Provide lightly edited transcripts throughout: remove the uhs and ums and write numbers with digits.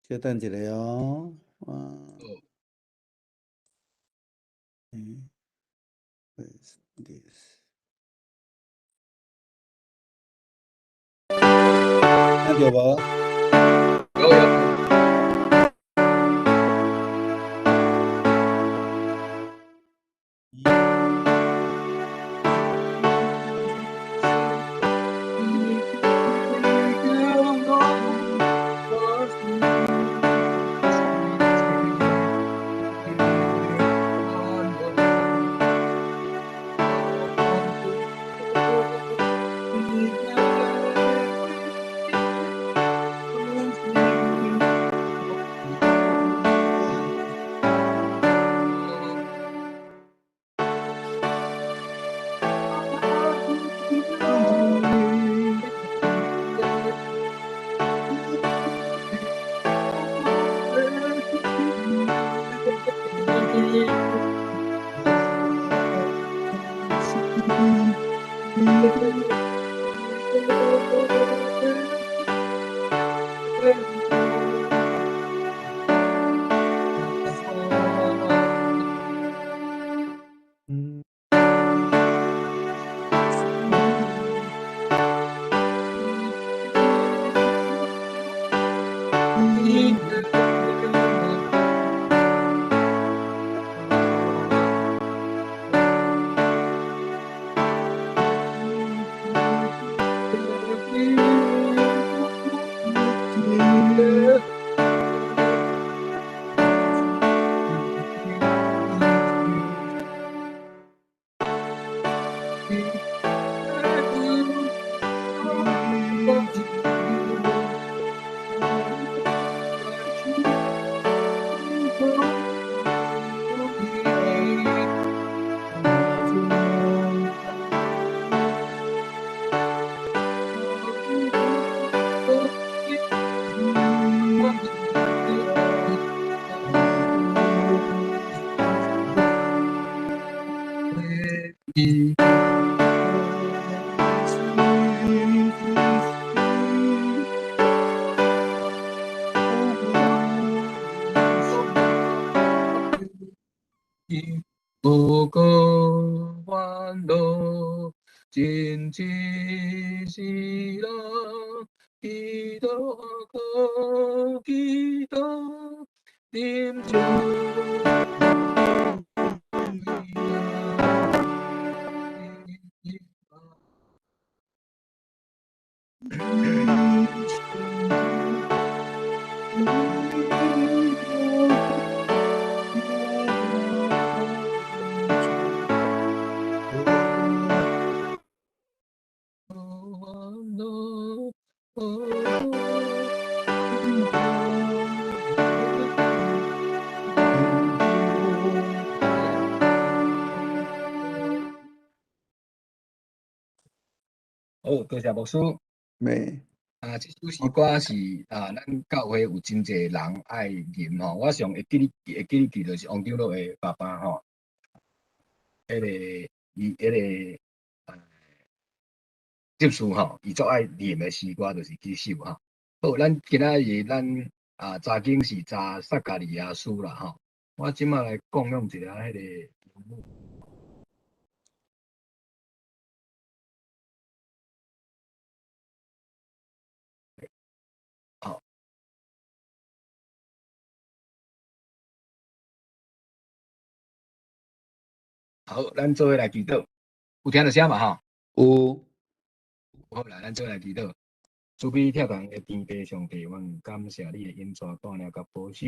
稍等一下哦。啊。嗯。Where's this？聽著無？有有。無過煩惱，真一世人，祈禱閣祈禱，啉酒。好，多謝牧師。沒。啊，這首詩歌是啊，咱教會有真濟人愛吟吼。我上會記得會記得記就是王長老的爸爸吼，彼個伊彼個啊，執事吼，伊足愛吟的詩歌就是這首吼。好，咱今仔日咱啊查經是查撒迦利亞書啦吼。我這擺來共用一下彼個螢幕。好，好，咱做伙來祈禱，有聽著聲無吼？有。好來，咱做伙來祈禱。慈悲疼人的天父上帝，阮感謝你的恩帶帶領佮保守，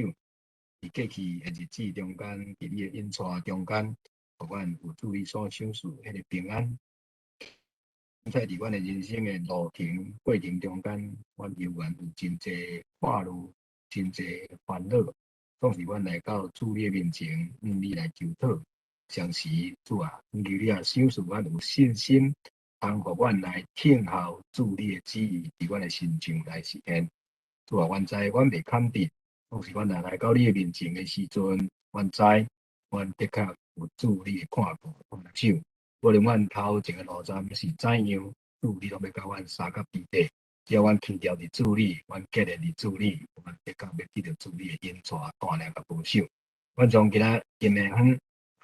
佇過去的日子中間，佇你的恩帶中間，予阮有主你所賞賜彼个平安。在佇阮的人生的路程過程中間，阮猶原有真濟掛慮，真濟煩惱，總是阮來到主你的面前，向你來求討。相時，主啊，求你啊，賞賜阮有信心，通予阮來聽候主你的旨意，佇阮的身上來實現。主啊，阮知阮袂堪得，總是阮若來到你的面前的時陣，阮知阮的確有主你的看顧幫手。無論阮頭前的路程是怎樣，主你攏欲共阮相佮佇底。叫阮憑著佇主裡，阮結連佇主裡，阮逐工欲得著主你的引帶、帶領佮保守。阮從今仔今暝昏，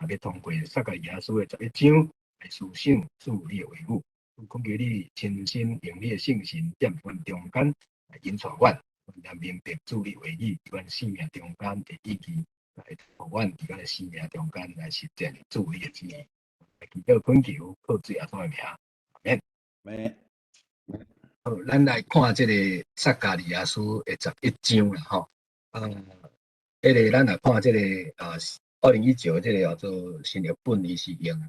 也欲通過撒迦利亞書的十一章來思想主你的話語。懇求你親身用你的聖神踮阮中間來引帶阮，阮來明白主你話語佇阮生命中間的意義，來予阮佇咱的生命中間來實踐主你的旨意。祈禱懇求，靠主耶穌的名，阿們。們。好，咱來看這個撒迦利亞書的十一章啦，吼。啊，彼個咱來看這個啊，2019這個叫做新譯本，伊是用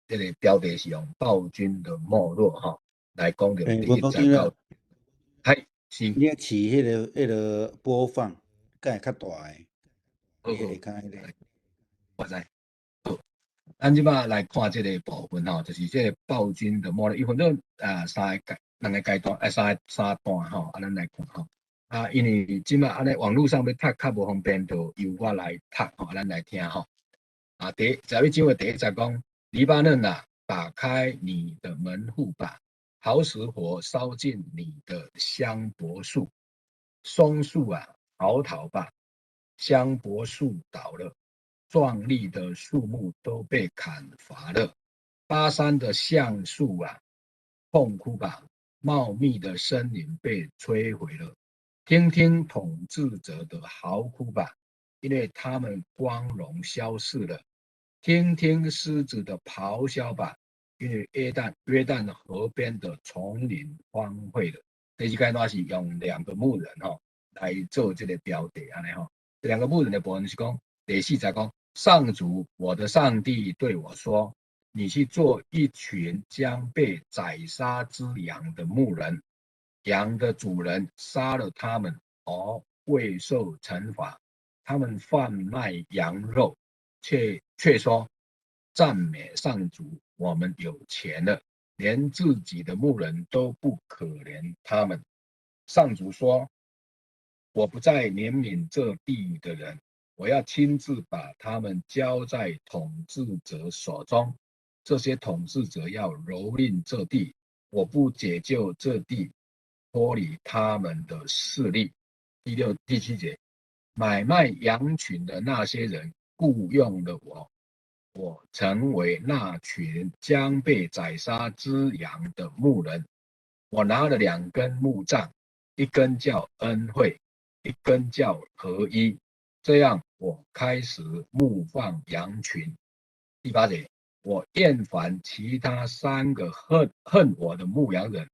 這個標題是用暴君的沒落，吼，來講著第一節到，係是。你試彼個播放，敢會較大个？好，會較彼個。我知。好，咱這擺來看這個部分吼，就是這個暴君的沒落，伊分做啊三個階，兩個階段，啊三三段吼，啊咱來看吼。啊，因為這擺按呢網路上欲讀較無方便，就由我來讀吼，咱來聽吼。啊，第十一章的第一節講：黎巴嫩啊，打開你的門戶吧，好使火燒盡你的香柏樹；松樹啊，嚎啕吧，香柏樹倒了，壯麗的樹木都被砍伐了。巴珊的橡樹啊，痛哭吧，茂密的森林被摧毀了。聽聽統治者的嚎哭吧，因為他們光榮消逝了。聽聽獅子的咆哮吧，因為約旦河邊的叢林荒廢了。第二階段是用兩個牧人吼來做這個標題，按呢吼。這兩個牧人的部分是講第四節講，上主我的上帝對我說：你去做一群將被宰殺之羊的牧人。羊的主人殺了他們而未受懲罰，他們販賣羊肉，卻說讚美上主，我們有錢了，連自己的牧人都不可憐他們。上主說：我不再憐憫這地的人，我要親自把他們交在統治者手中，這些統治者要蹂躪這地，我不解救這地，脫離他們的勢力。第六、第七節，買賣羊群的那些人僱傭了我，我成為那群將被宰殺之羊的牧人。我拿了兩根木杖，一根叫恩惠，一根叫合一。這樣，我開始牧放羊群。第八節，我厭煩其他三個恨我的牧羊人。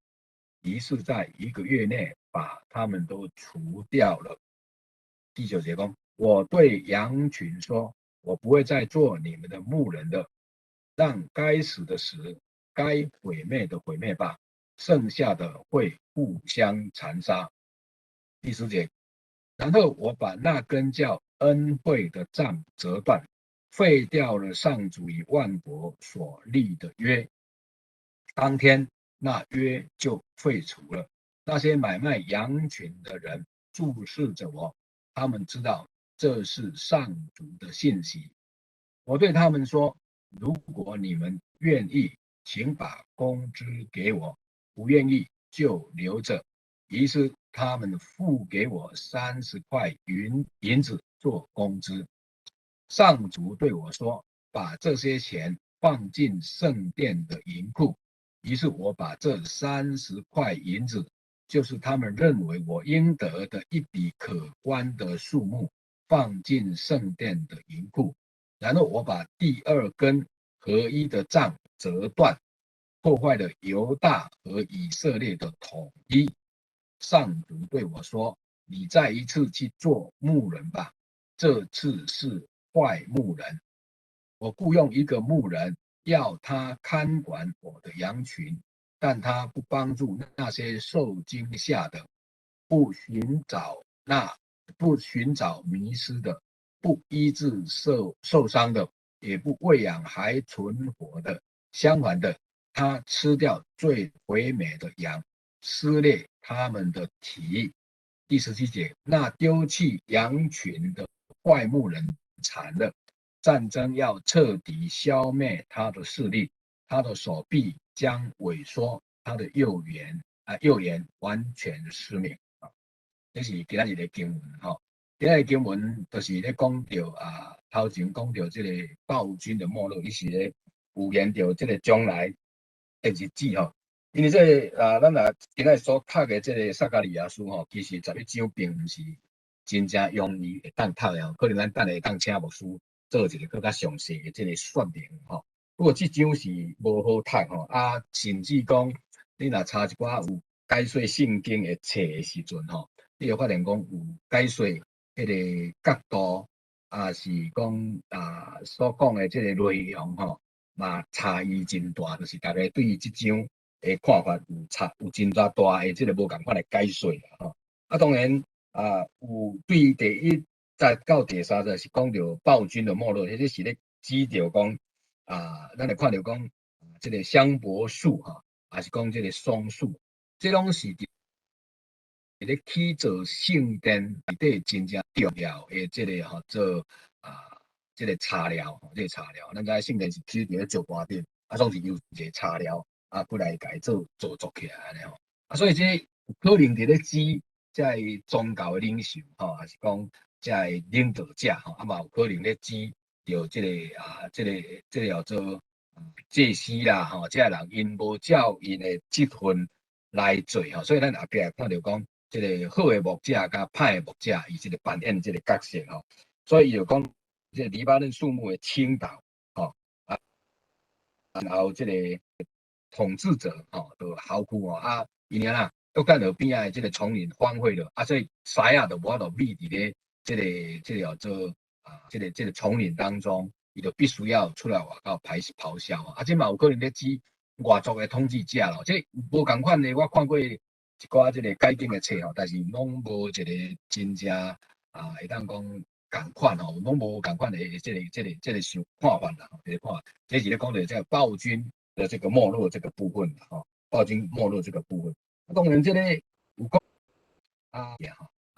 於是在一個月內把他們都除掉了。第九節講，我對羊群說：我不會再做你們的牧人了，讓該死的死，該毀滅的毀滅吧，剩下的會互相殘殺。第十節，然後我把那根叫恩惠的杖折斷，廢掉了上主與萬國所立的約。當天，那約就廢除了。那些買賣羊群的人注視着我，他們知道這是上主的信息。我對他們說：如果你們願意，請把工資給我；不願意就留着。於是他們付給我30塊銀子做工資。上主對我說：把這些錢放進聖殿的銀庫。於是我把這三十塊銀子，就是他們認為我應得的一筆可觀的數目，放進聖殿的銀庫。然後我把第二根合一的杖折斷，破壞了猶大和以色列的統一。上主對我說：“你再一次去做牧人吧，這次是壞牧人。我僱傭一個牧人，要他看管我的羊群，但他不幫助那些受驚嚇的，不尋找迷失的，不醫治受傷的，也不餵養還存活的。相反的，他吃掉最肥美的羊，撕裂他們的蹄。第17節，那丟棄羊群的壞牧人慘了。戰爭要徹底消滅他的勢力，他的手臂將萎縮，他的右眼啊，右眼完全失明啊。這是今仔日的經文吼。今仔日經文就是咧講著啊，頭前講著這個暴君的沒落，伊是咧預言著這個將來的日子吼。因為這個啊，咱若今仔日所讀的這個撒迦利亞書吼，其實11章並毋是真正容易會當讀的吼，可能咱等下會當請牧師做一個閣較詳細的這個說明吼。不過這章是無好讀吼，啊，甚至講你若查一寡有解說聖經的冊的時陣吼，你會發現講有解說彼個角度，啊是講啊所講的這個內容吼，嘛差異真大，就是逐家對這章的看法有差有真大大的這個無仝款的解說啦吼。啊，當然啊，有對第一節到第三節是講著暴君的沒落，彼個是咧指著講啊，咱會看著講這個香柏樹吼，抑是講這個松樹，這攏是佇咧起造聖殿內底真正重要的這個吼做啊，這個材料，這個材料，咱知聖殿是起佇咧石盤頂，啊，總是由一個材料啊，過來共伊做做作起來按呢吼。啊，所以這可能佇咧指這个宗教的領袖吼，抑是講這个領導者吼，啊嘛有可能咧指著這個啊，這個叫做祭司啦吼，這个人𪜶無照𪜶的職分來做吼，所以咱後壁會看著講，這個好的牧者佮歹的牧者，伊這個扮演這個角色吼，所以伊就講這個黎巴嫩樹木的傾倒吼，啊，然後這個統治者吼，就嚎哭吼，啊，因為啦，約旦河邊仔的這個叢林荒廢了，啊，所以獅仔就無法度覕佇咧這個叫做啊，這個叢林當中，伊就必須要出來外口排咆哮啊，這嘛有可能咧指外族的統治者咯，這無仝款的，我看過一寡這個解經的冊吼，但是攏無一個真正啊，會當講仝款吼，攏無仝款的這個想看法啦，這個看法，這是咧講著這個暴君的這個沒落這個部分吼，暴君沒落這個部分。當然這個有講啊，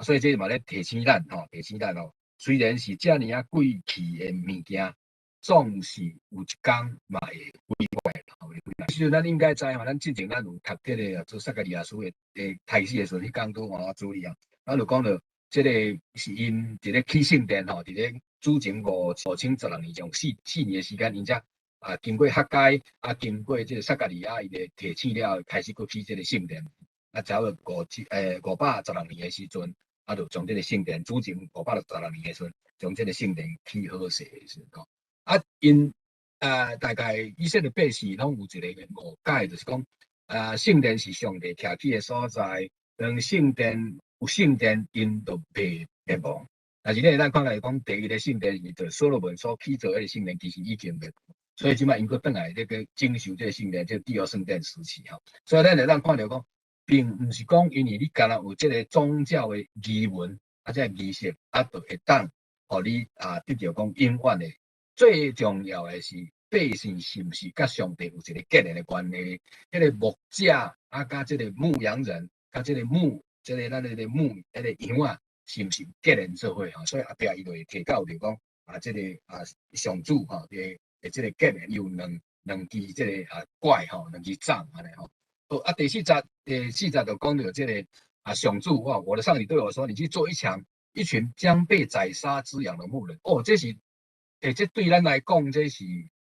所以這嘛咧提醒咱吼，提醒咱哦，雖然是遮爾仔貴氣的物件，總是有一工嘛會毀壞。其實咱應該知吼，咱之前咱有讀這個做撒迦利亞書的開始的時陣，彼工拄我處理啊，咱就講著這個是𪜶佇咧起聖殿吼，佇咧主前5016年，用四年的時間，𪜶才啊經過哈該啊，經過這個撒迦利亞伊的提醒了後，開始閣起這個聖殿。啊，差不多516年的時陣，啊，就將這個聖殿，主前516年的時陣，將這個聖殿起好勢的時陣吼。啊，𪜶啊，大概以色列百姓攏有一個誤解，就是講啊，聖殿是上帝徛起的所在，當聖殿有聖殿，𪜶就袂滅亡。但是你會當看來講，第一個聖殿是就所羅門所起造彼個聖殿，其實已經滅。所以這擺𪜶閣轉來這個整修這個聖殿，這個第二聖殿時期吼。所以咱會當看著講，並毋是講因為你干焦有這個宗教的儀文啊，這個儀式啊，就會當予你啊得著講永遠的。最重要的是百姓是毋是佮上帝有一個結連的關係？彼個牧者啊，佮這個牧羊人，佮這個牧，這個咱這個牧，彼個羊仔，是毋是有結連做伙吼？所以後壁伊就會提到就講啊，這個啊上主吼，的這個結連有兩支這個啊拐吼，兩支杖按呢吼。好啊，第四節就講著這個啊上主哇，我的上帝對我說：你去做一群將被宰殺之羊的牧人。哦，這是，這對咱來講，這是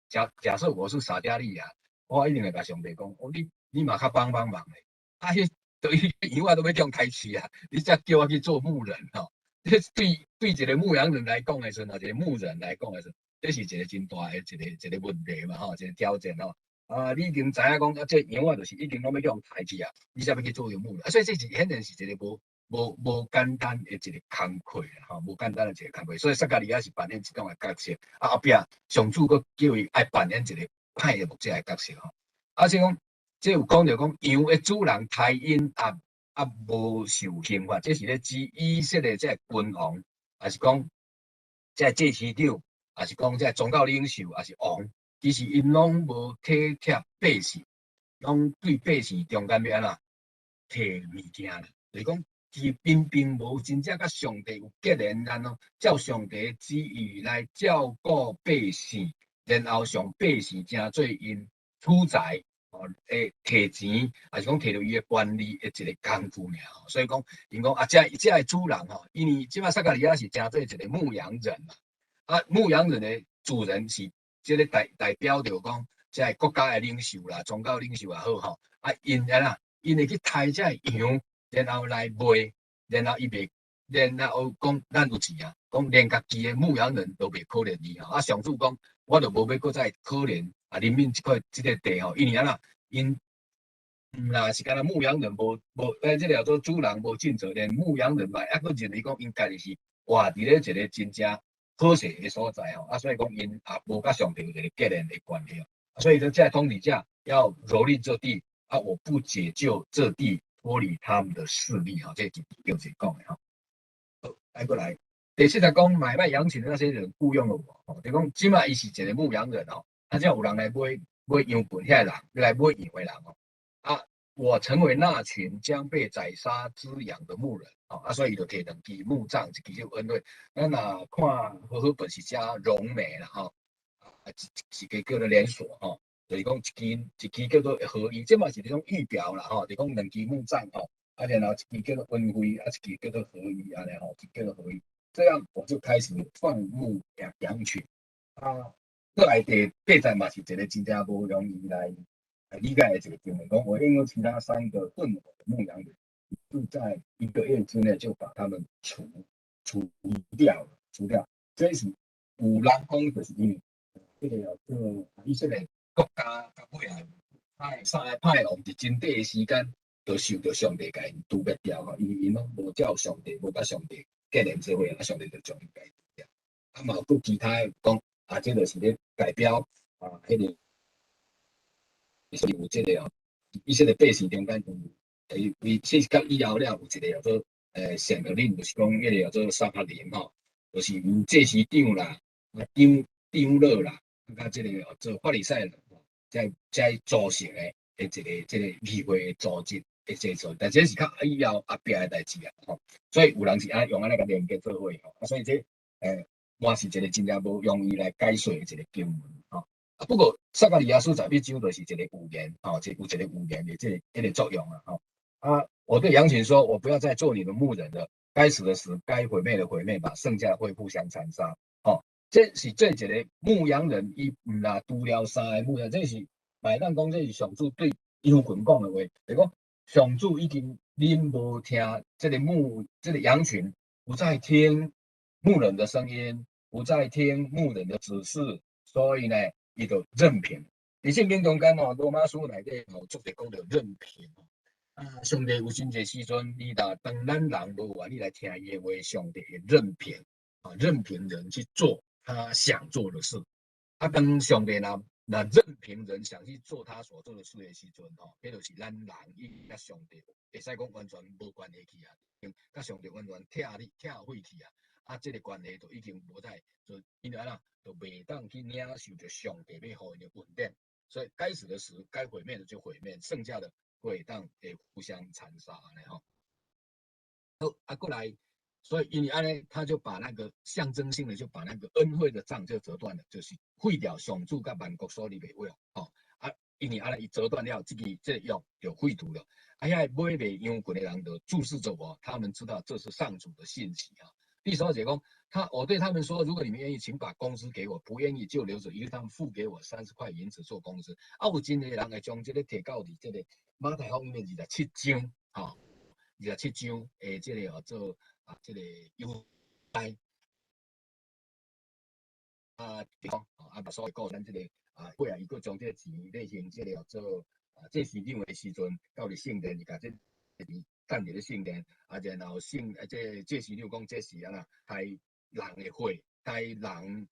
假設我是撒迦利亞，我一定會共上帝講，哦，你嘛較幫幫忙咧。啊，彼對羊仔都欲共刣去啊，你才叫我去做牧人吼。這對一個牧羊人來講的時陣，一個牧人來講的時陣，這是一個真大的一個問題嘛吼，一個挑戰吼。啊，你已經知影講，啊，這羊仔就是已經攏欲共刣去啊，你才欲去做一個牧人，啊，所以這是顯然是一個無簡單的一個工課啦，吼，無簡單的一個工課。所以撒迦利亞是扮演這種的角色，啊，後壁上主閣叫伊愛扮演一個歹的牧者的角色吼。啊，這講這有講著講羊的主人刣𪜶啊啊無受刑罰，這是咧指以色列這個君王，抑是講這個祭司長，抑是講這個宗教領袖，抑是王，其實𪜶攏無體貼百姓，攏對百姓中間欲按怎提物件啦，就是講伊並無真正佮上帝有結連，然後照上帝的旨意來照顧百姓，然後將百姓成做𪜶取財。哦，會提錢，抑是講提著伊的權利的一个工具爾吼。所以講，𪜶講啊，這个主人吼，因為這擺撒迦利亞是成做一个牧羊人嘛，啊，牧羊人的主人是這个代表著講，這个國家的領袖啦，宗教領袖也好吼，啊，𪜶按怎，𪜶會去刣這个羊，然後來賣，然後伊袂，然後講咱有錢啊，講連家己的牧羊人都袂可憐伊吼，啊，上主講，我就無欲閣再可憐啊，人民這塊這个地吼，因為按怎，𪜶毋若是干焦牧羊人無無，這个叫做主人無盡責，連牧羊人嘛，抑閣認為講𪜶家己是活佇咧一个真正好勢的所在吼，啊，所以講𪜶也無佮上帝有一个結連的關係，所以說這个統治者要蹂躪這地，啊，我不解救這地脫離他們的勢力吼，這是叫做講的吼。好，來過來，第七節講買賣羊群的那些人僱傭了我，吼，就講這擺伊是一个牧羊人哦，啊，這有人來買買羊群遐人，來買羊的人哦，啊，我成為那群將被宰殺之羊的牧人，哦，啊，所以伊就提兩支牧杖，一支叫恩惠。咱若看和合本是加榮美啦，吼，啊，一個叫做連鎖，吼，就是講一支一支叫做合一，這嘛是一種預表啦，吼，就講兩支牧杖，吼，啊，然後一支叫做恩惠，啊，一支叫做合一，按呢吼，一支叫做合一，這樣我就開始放牧羊羊群，啊，過來第八節嘛是一個真正無容易來理解的一個經文，講我應用其他三個混夥的牧羊人，就在一個月之內就把他們除掉了，除掉。這是有人講，就是因為這個叫做以色列國家到尾來派三个派王佇真短的時間，就受著上帝共𪜶除滅掉吼，因為𪜶攏無照上帝，無佮上帝結連做伙，啊，上帝就將𪜶共除掉。啊，嘛有閣其他的講，啊，這就是咧代表啊，彼個是有這个哦，以色列百姓中間有，伊七十以後了有一個叫做聖的領，就是講彼個叫做撒帕林吼，就是有祭司長啦，啊長長老啦，啊佮這个叫做法利賽人吼，這組成的一个這个議會的組織的這做，但這是較以後後壁的代誌啊吼，所以有人是按用按呢共連結做伙吼，啊所以這嘛是一個真正無容易來解說的一個經文吼。啊不過撒迦利亞書十一章就是一個預言吼，這有一個預言的這个彼个作用啊吼。啊，我對羊群說，我不要再做你的牧人了，該死的死，該毀滅的毀滅吧，剩下會互相殘殺。吼，這是這一個牧羊人，伊毋若除了三个牧羊，這是會當講，這是上主對羊群講的話，就講上主已經恁無聽這个牧這个羊群不再聽牧人的聲音，不再聽牧人的指示，所以呢，伊就任憑。佇聖經中間吼，羅馬書內底吼，足濟講著任憑。啊，上帝有真濟時陣，你若當咱人無願意來聽伊的話，上帝會任憑啊，任憑人去做他想做的事。啊，當上帝若若任憑人想去做他所做的事的時陣吼，彼就是咱人與佮上帝會使講完全無關係去啊，佮上帝完全拆離拆毀去啊。啊，這个關係就已經無再，就因為按怎，就袂當去領受著上帝欲予𪜶的恩典。所以該死的死，該毀滅的就毀滅，剩下的會當會互相殘殺按呢吼。好，啊，過來，所以因為按呢，他就把那個象徵性的就把那個恩惠的杖就折斷了，就是廢掉上主佮萬國所立的約吼。啊，因為按呢伊折斷了，這個這個約就廢除了。啊，遐個買賣羊群的人就注視着我，他們知道這是上主的信息啊。第十二節講，我對他們說，如果你們願意，請把工資給我；不願意就留着，因為他們付給我30塊銀子做工資。啊，有真濟人會將這個提到佇這個馬太福音的二十七章，吼，二十七章的這個叫做啊，這個猶太啊，啊，所以講咱這個啊，尾仔伊閣將這個錢咧還這個叫做啊，祭司長的時陣，到佇聖殿，伊共這個錢放佇咧聖殿，啊，然後聖啊，這祭司長講這是按怎刣人的血，刣人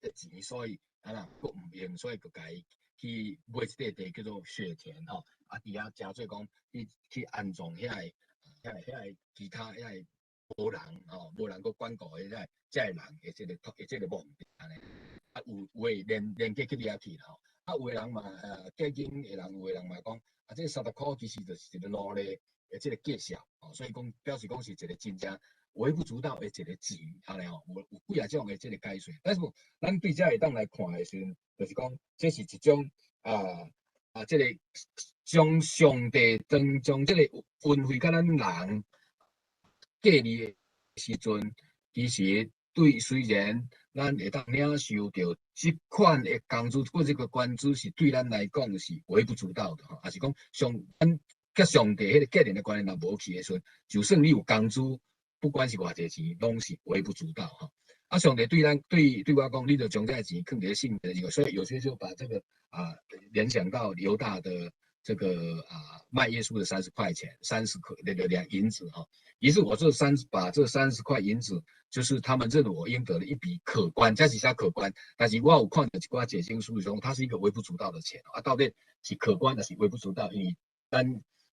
的錢，所以按怎閣毋用，所以就共伊去買一塊地叫做血田吼，啊，佇遐誠做講去安葬遐个遐個其他遐个無人吼，無人閣管顧的遐个這个人的這个墓地按呢，啊，有有的連結去遐去吼，啊，有的人嘛，解經的人，有的人嘛講，啊，這三十箍其實就是一個奴隸的這個價數，吼，所以講表示講是一個真正微不足道的一個錢，按呢吼，有幾仔種的這個解說，但是咱對這會當來看的時陣，就是講這是一種啊。這個將上帝當將這個恩惠佮咱人隔離的時陣，其實對雖然咱會當領受著這款的工資或這個官職是對咱來講是微不足道的吼，抑是講上咱佮上帝彼個結連的關係若無去的時陣，就算你有工資，不管是偌濟錢，攏是微不足道吼。啊，上帝對咱對對我講，你就將這個錢囥佇聖殿，所以有些就把這個聯想到猶大的這個賣耶穌的30塊錢，30塊那個兩銀子哈。於是我這三把這三十塊銀子，就是他們認為我應得的一筆可觀，這是啥可觀？但是我有看著一寡解經書中，它是一個微不足道的錢啊，到底是可觀，還是微不足道？因為咱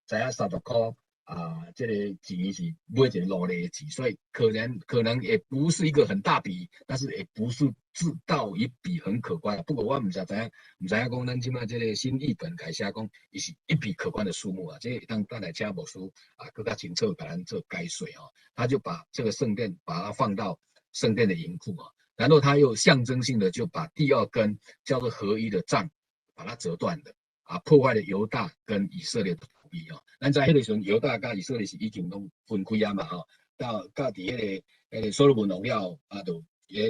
知影30塊啊，這個錢是買一個勞力的錢，所以可能也不是一個很大筆，但是也不是至到一筆很可觀。不過我毋知知影，毋知影講咱這擺這個新譯本改寫講，伊是一筆可觀的數目啊。這個當等來請牧師啊，閣較清楚共咱做解說哦。他就把這個聖殿把它放到聖殿的銀庫啊，然後他又象徵性的就把第二根叫做合一的杖，把它折斷的啊，破壞了猶大跟以色列的統一哦。咱知彼個時陣，猶大佮以色列是已經攏分開啊嘛吼，到到佇彼個所羅門王了啊，就彼個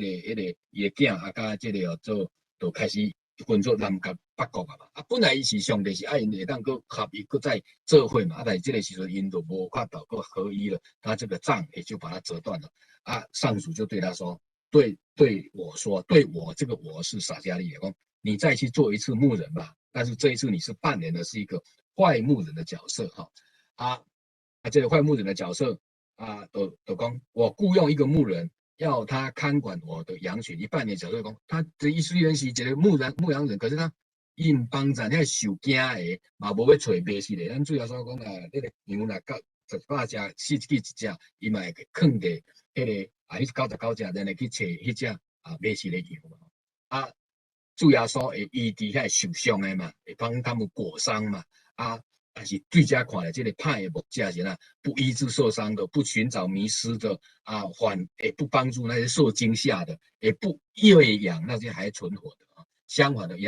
伊的囝啊，佮這個做，就開始分做南國北國啊嘛。啊，本來伊是上帝是愛𪜶會當閣合一，閣再做伙嘛。啊，但是這個時陣𪜶就無法度閣合一了，他這個杖也就把它折斷了。啊，上主就對他說：對，對我說，對我這個我是撒迦利亞講，你再去做一次牧人吧。但是這一次你是扮演的是一個壞牧人的角色哈。啊，這個壞牧人的角色啊，都講我僱傭一個牧人，要他看管我的羊群。伊扮演角色講，他的意思雖然是一個牧人牧羊人，可是他𪜶幫助遐受驚的，嘛無欲揣迷失的。咱主耶穌講啊，這個羊若到100隻，失去一隻，伊嘛會囥佇彼個啊，彼99隻，然後去揣彼隻啊迷失的羊嘛。啊，主耶穌會醫治遐受傷的嘛，會幫他們裹傷嘛。啊，但是對這看來，這個歹的牧者是哪，不醫治受傷的，不尋找迷失的，啊，反也不幫助那些受驚嚇的，也不餵養那些還存活的啊。相反的，伊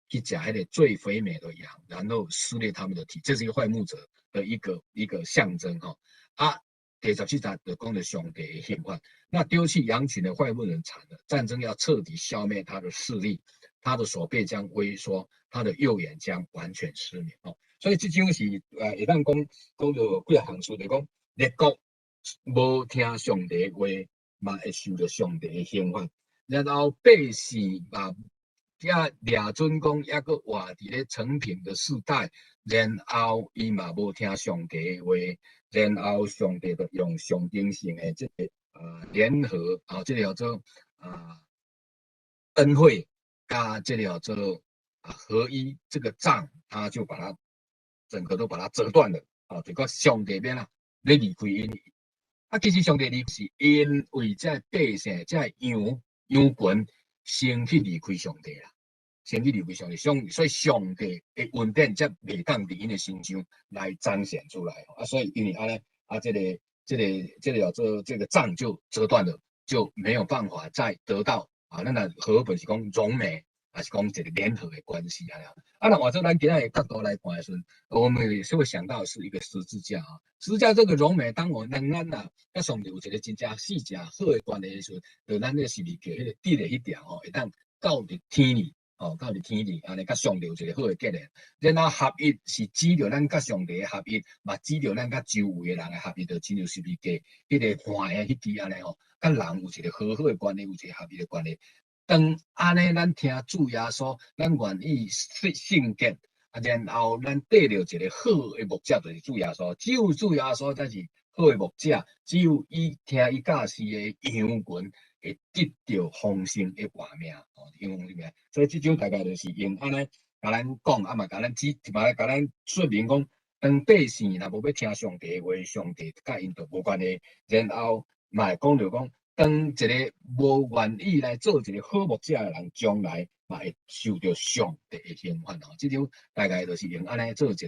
去食彼個最肥美的羊，然後撕裂他們的體，這是一個壞牧者的一個象徵哈。啊，第17節就講著上帝的刑罰，那丟棄羊群的壞牧人慘了，戰爭要徹底消滅他的勢力，他的手臂將萎縮，他的右眼將完全失明哦。所以這種是會當講講著幾項事，就講列國無聽上帝話，嘛會受著上帝的刑罰。然後百姓嘛，遐掠準講猶閣活佇咧承平的世代，然後伊嘛無聽上帝的話，然後上帝就用象徵性的這個聯合啊，這個叫做恩惠，佮這個叫做合一，這個杖，他就把它整個都把它折斷了啊！這個上帝變啦，咧離開𪜶。啊，其實上帝離是因為這百姓、這羊群先去離開上帝啦，先去離開上帝，所以上帝的恩典才袂當佇𪜶的身上來彰顯出來。啊，所以因為按呢，啊，這個叫做這個杖就折斷了，就沒有辦法再得到啊，咱若和合本是講榮美，還是講一個聯合的關係啊？啊，那換做咱今仔的角度來看的時陣，我們也是會想到是一個十字架啊。十字架這個榮美，當我們咱啊，佮上帝有一個真正細正好的關係的時陣，就咱那個十字架彼個直的彼條吼，會當到佇天裡，吼，到佇天裡，按呢佮上帝有一個好的結連。然後合一是指著咱佮上帝的合一，嘛指著咱佮周圍的人的合一，就親像十字架彼個橫的彼支按呢吼，佮人有一個和好的關係，有一個合一的關係。當按呢，咱聽主耶穌，咱願意聖潔，啊，然後咱綴著一個好的牧者，就是主耶穌。只有主耶穌才是好的牧者，只有伊聽伊教示的羊群會得著豐盛的活命，哦，永生的命。所以這種大概就是用按呢，共咱講，啊嘛共咱指，嘛共咱說明講，當百姓若無欲聽上帝的話，上帝佮𪜶就無關係。然後嘛會講著講，當一個無願意來做一個好牧者的人，將來嘛會受著上帝的刑罰吼。這種大概就是用按呢做一個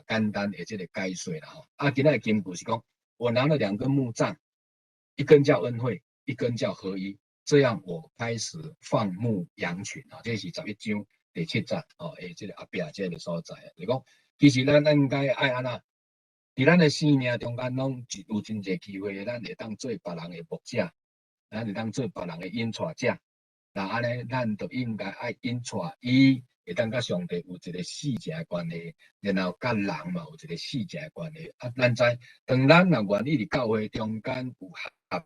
簡單的這個解說啦吼。啊，今仔的金句是講，我拿了兩根牧杖，一根叫恩惠，一根叫合一，這樣我開始放牧羊群啊。這是11章。第七節吼，的這个後壁這个所在，就是講，其實咱應該愛按怎？佇咱的生命中間，攏有真濟機會，咱會當做別人的牧者，咱會當做別人的引帶者。那按呢，咱就應該愛引帶伊，會當佮上帝有一个死正的關係，然後佮人嘛有一个死正的關係。啊，咱知，當咱若願意佇教會中間有合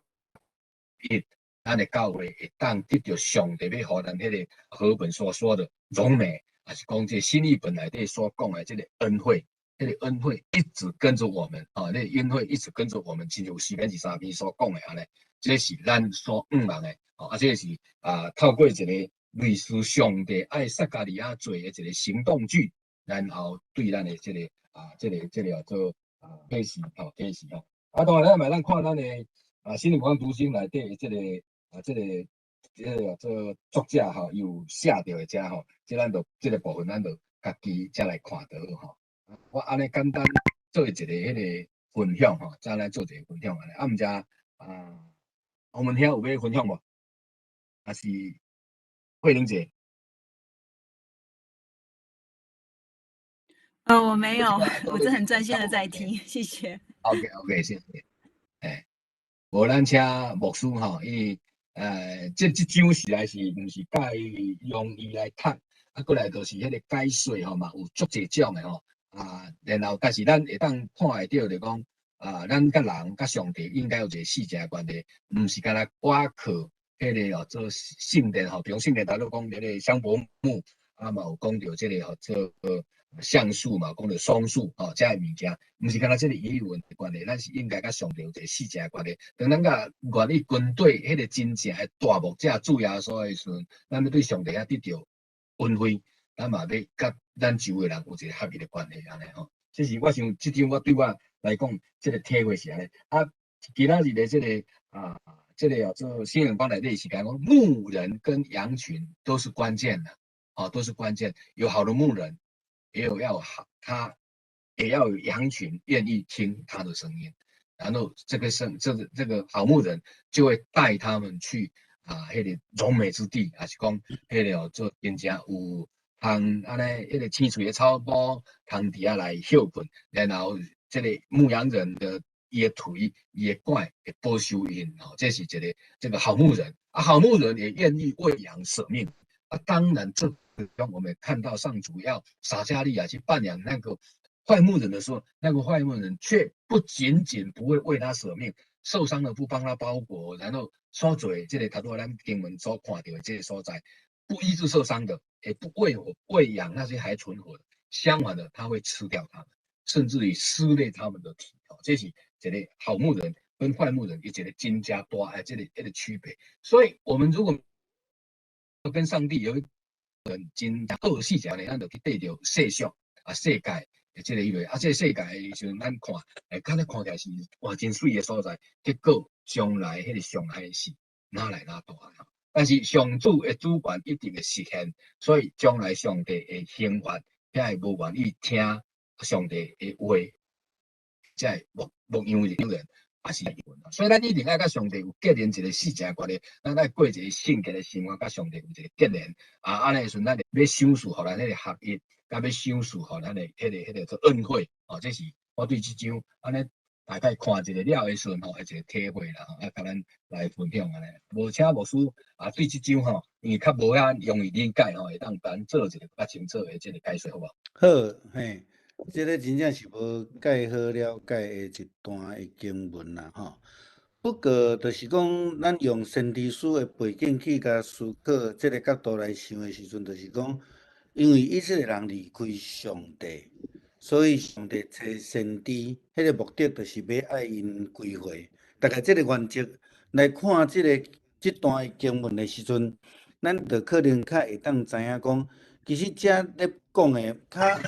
一，咱的教會會當得著上帝欲予咱彼个和本所說的榮美，抑是講這新譯本內底所講的這个恩惠，彼个恩惠一直跟著我們，啊，那個恩惠一直跟著我們，親像詩篇23篇所講的按呢，這是咱所向望的，啊，這個是啊，透過一个類似上帝愛撒迦利亞做的一个行動劇，然後對咱的這个啊，這個叫做啊啟示，吼，啟示吼。啊，當然咱嘛咱看咱的啊，新眼光讀經內底的這個啊，這個做作者吼，有寫著的遮吼，這咱就這个部分咱就家己才來看著好吼。我按呢簡單做一个彼个分享吼，再來做一个分享按呢。啊，毋知啊，我們遐有欲分享無？抑是慧玲姐？我沒有，我真很專心的在聽，謝謝。 OK，OK，謝謝。欸，無咱請牧師吼，伊這章實在是毋是介容易來讀，啊，過來就是彼個解說吼嘛，有足濟種的吼。啊，然後但是咱會當看會著，就講啊，咱佮人佮上帝應該有一个死正的關係，毋是干焦倚靠彼个哦做聖殿吼，比如聖殿頭拄講彼个香柏木，啊嘛有講著這个吼做橡樹嘛，講著松樹吼，這个物件，毋是干焦這个語文的關係，咱是應該佮上帝有一個死正的關係。當咱佮願意跟對彼个真正的大牧者主耶穌的時陣，咱欲對上帝遐得著恩惠，咱嘛欲佮咱周圍人有一个合一的關係按呢吼。這是我想，這張我對我來講，這个體會是按呢。啊，今仔日的這个啊，這个叫做新眼光內底是講牧人跟羊群都是關鍵的，啊，都是關鍵。有好的牧人，也有要好，他也要有羊群願意聽他的聲音，然後這個聲，這個好牧人就會帶他們去啊，彼个榮美之地，抑是講彼个做真正有通按呢，彼个青翠的草埔，通佇遐來歇睏，然後這个牧羊人的伊的腿、伊的拐會保守𪜶吼，這是一个這个好牧人啊，好牧人也願意為羊捨命啊。當然，這當我們看到上主要撒迦利亞去扮演那個壞牧人的時候，那個壞牧人卻不僅僅不會為他捨命，受傷了不幫他包裹，然後所做這个頭拄咱經文所看著的這个所在，不醫治受傷的，也不餵養那些還存活的，相反的，他會吃掉他們，甚至於撕裂他們的體。哦，這是一个好牧人跟壞牧人一個真正大的這個區別。所以，我們如果跟上帝有一個真好死正的，咱就去對著世俗啊世界的這個彼個啊，這個世界的時陣，咱看，欸，敢若看起來是哇真媠的所在，結果將來彼個傷害是哪來哪大。但是上主的主權一定會實現，所以將來上帝會懲罰遐个無願意聽上帝的話，這个牧羊人也是。所以咱一定愛佮上帝有結連一个死正的關係，咱愛過一个聖潔的生活，佮上帝有一个結連啊，按呢時陣咱欲賞賜予咱彼个合一，佮欲賞賜予咱的彼个做恩惠哦，這是我對這章按呢大概看一个了的時陣吼，一個體會啦，啊，共咱來分享按呢。無請牧師啊，對這章吼，因為較無遐容易理解吼，會當咱做一个較清楚的這个解說，好無？好，嘿，這个真正是無介好了解的一段的經文啦，吼。不過，就是講，咱用先知書的背景去共思考這个角度來想的時陣，就是講，因為以色列人離開上帝，所以上帝差先知，彼个目的就是欲愛𪜶歸回。大概這个原則來看，這段經文的時陣，咱就可能較會當知影講，其實遮咧講的較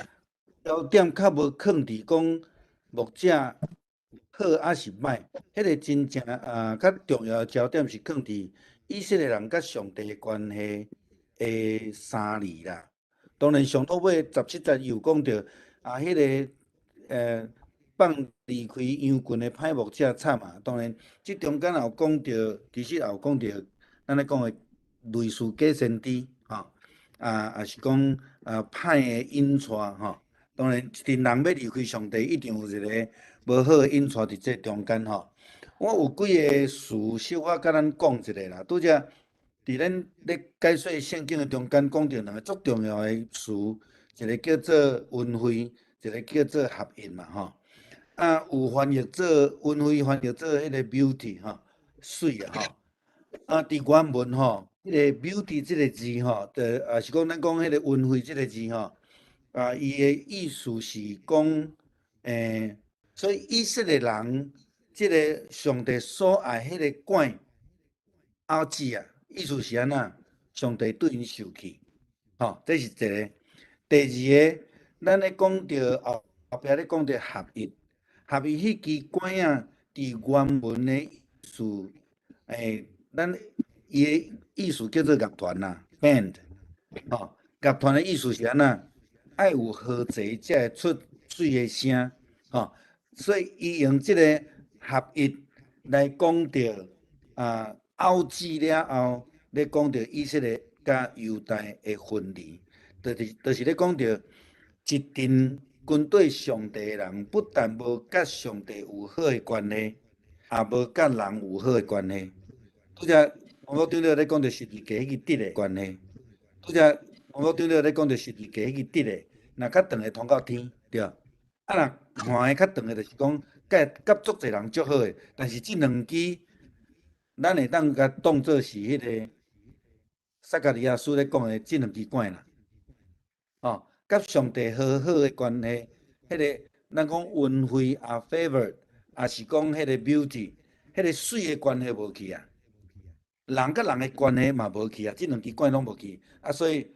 焦點較無囥佇講牧者好抑是歹，彼个真正啊較重要的焦點是囥佇以色列人佮上帝的關係的相連啦。當然上倒尾17節有講著啊，彼个放離開羊群的歹牧者慘啊！當然，這中間也有講著，其實也有講著，咱咧講的類似假先知吼。啊，抑是講啊歹的引帶吼。當然，一陣人欲離開上帝，一定有一个無好的引帶佇這中間吼。我有幾个詞小可共咱講一下啦。拄才佇咱咧解說聖經的中間，講著兩个足重要的詞，一个叫做恩惠，一个叫做合一嘛吼。啊，有翻譯做恩惠，翻譯做彼个 beauty 吼，媠啊吼。啊，佇原文吼，彼个 beauty 這个字吼，就抑是講咱講彼个恩惠這个字吼，啊，伊的意思是講，所以以色列人，這个上帝所愛彼个管後子啊，意思是按怎？上帝對𪜶受氣，吼，這是一个。第二个，咱咧講著後後壁咧講著合一，合一彼支拐仔，佇原文的意思，咱伊的意思叫做樂團啦，band，吼，樂團的意思是按怎？愛有和諧才會出媠的聲，吼，所以伊用這个合一來講著啊，拗子了後，咧講著以色列佮猶大的分離，就是咧講著一陣軍隊上帝的人，不但無佮上帝有好的關係，也無佮人有好的關係。拄才我拄著咧講著十字架彼支直的關係，拄才我拄著咧講著十字架彼支直的，若較長會通到天，對。啊，若橫的較長的，就是講佮佮足濟人足好的，但是這兩支，咱會當共當做是彼个撒迦利亞書咧講的這兩支拐啦。哦，佮上帝和好的關係，彼个咱講恩惠啊，favor，抑是講彼個 beauty，彼个媠的關係無去啊。人佮人的關係嘛無去啊，這兩支拐攏無去，啊，所以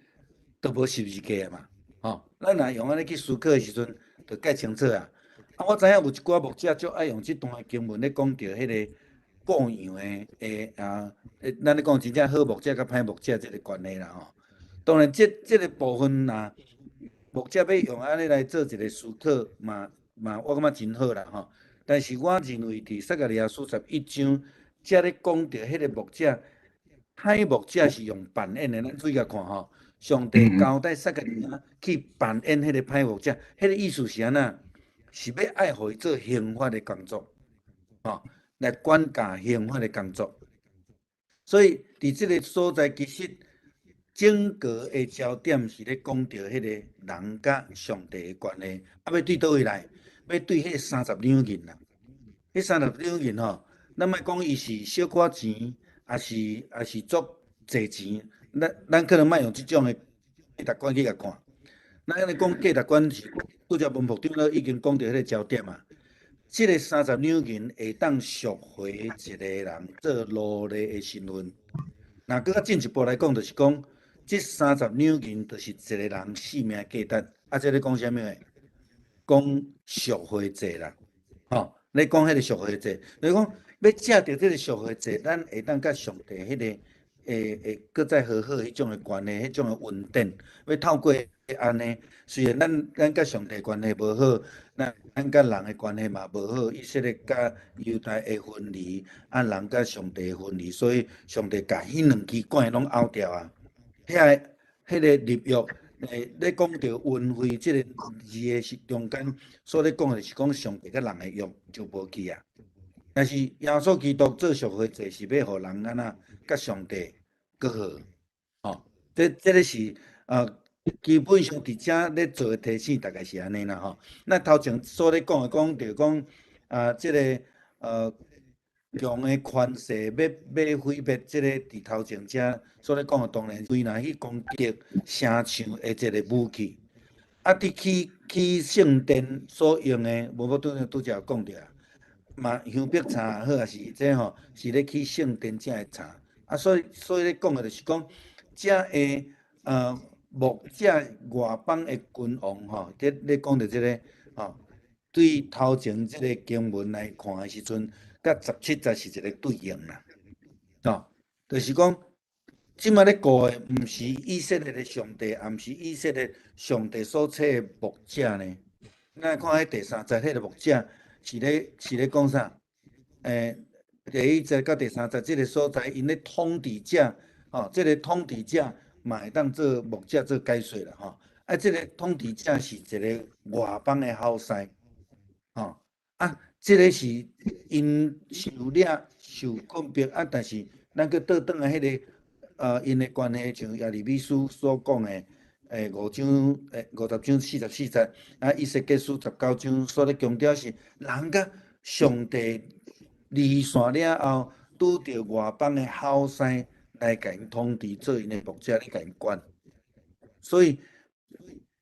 都無十字架嘛，吼。咱若用按呢去思考的時陣，就較清楚啊。啊，我知影有一寡牧者足愛用這段的經文咧講著彼个顧羊的的啊，咱咧講真正好牧者佮歹牧者這个關係啦吼。當然這，這个部分若牧者欲用按呢來做一个思考，嘛嘛我感覺真好啦吼。但是我認為佇撒迦利亞書11章，遮咧講著彼个牧者，歹牧者是用扮演的，咱注意共看吼。上帝交代撒迦利亞去扮演彼個歹牧者，彼个意思是按怎？是欲愛予伊做刑罰的工作，吼，來管教刑罰的工作。所以佇這个所在，其實整個的焦點是咧講著彼個人佮上帝的關係。啊，欲對佗位來？欲對彼30兩銀啦。彼三十兩銀吼，咱莫講伊是小可錢，抑是足濟錢，咱可能莫用這種的價值觀去共看。咱按呢講價值觀是，拄才文牧長老已經講著彼个焦點啊。這个三十兩銀會當贖回一个人做奴隸的身份。若閣較進一步來講，就是講，這三十兩銀就是一个人性命價值。啊，這咧講啥物話？講贖回祭啦，吼！咧講彼个贖回祭，就是講欲藉著這个贖回祭，咱會當佮上帝彼个會閣再和好彼種的關係，彼種的恩典，欲透過按呢，雖然咱佮上帝關係無好，咱佮人的關係嘛無好，以色列佮猶大的分離，啊人佮上帝的分離，所以上帝共彼兩支拐攏拗掉啊。遐个彼个立約，咧講著恩惠這个字的是中間，所咧講的是講上帝佮人的約就無去啊。但是耶穌基督做贖回祭是欲予人按怎佮上帝閣好，吼，這个是啊，基本上佇遮咧做的提醒，大概是按呢啦吼。那頭前所咧講的講著講啊，這个強的權勢欲毀滅這个佇頭前遮所咧講的，當然規若去攻擊城牆的這个武器，啊，佇起聖殿所用的，無無拄拄才有講著啊，嘛香柏柴好，抑是這吼是咧起聖殿才的柴，啊，所以咧講的就是講，遮的牧者外邦的君王吼，咧咧講著這个吼，對頭前這个經文來看的時陣，佮17節是一个對應啦，吼，就是講，這擺咧顧的毋是以色列的上帝，也毋是以色列上帝所請的牧者呢。咱來看彼第三節，彼个牧者是咧講啥？第一節佮第三節這个所在，𪜶咧統治者，吼，這个統治者嘛會當做牧者做解說啦吼。啊，這个統治者是一个外邦的好師，吼啊，這个是𪜶受掠受困迫啊，但是咱閣倒轉來彼个𪜶的關係，像耶利米書所講的，五章50章44節，啊，以西結書19章所咧強調是人佮上帝離散了後，拄著外邦的好師來共𪜶統治，做𪜶的牧者咧共𪜶管。所以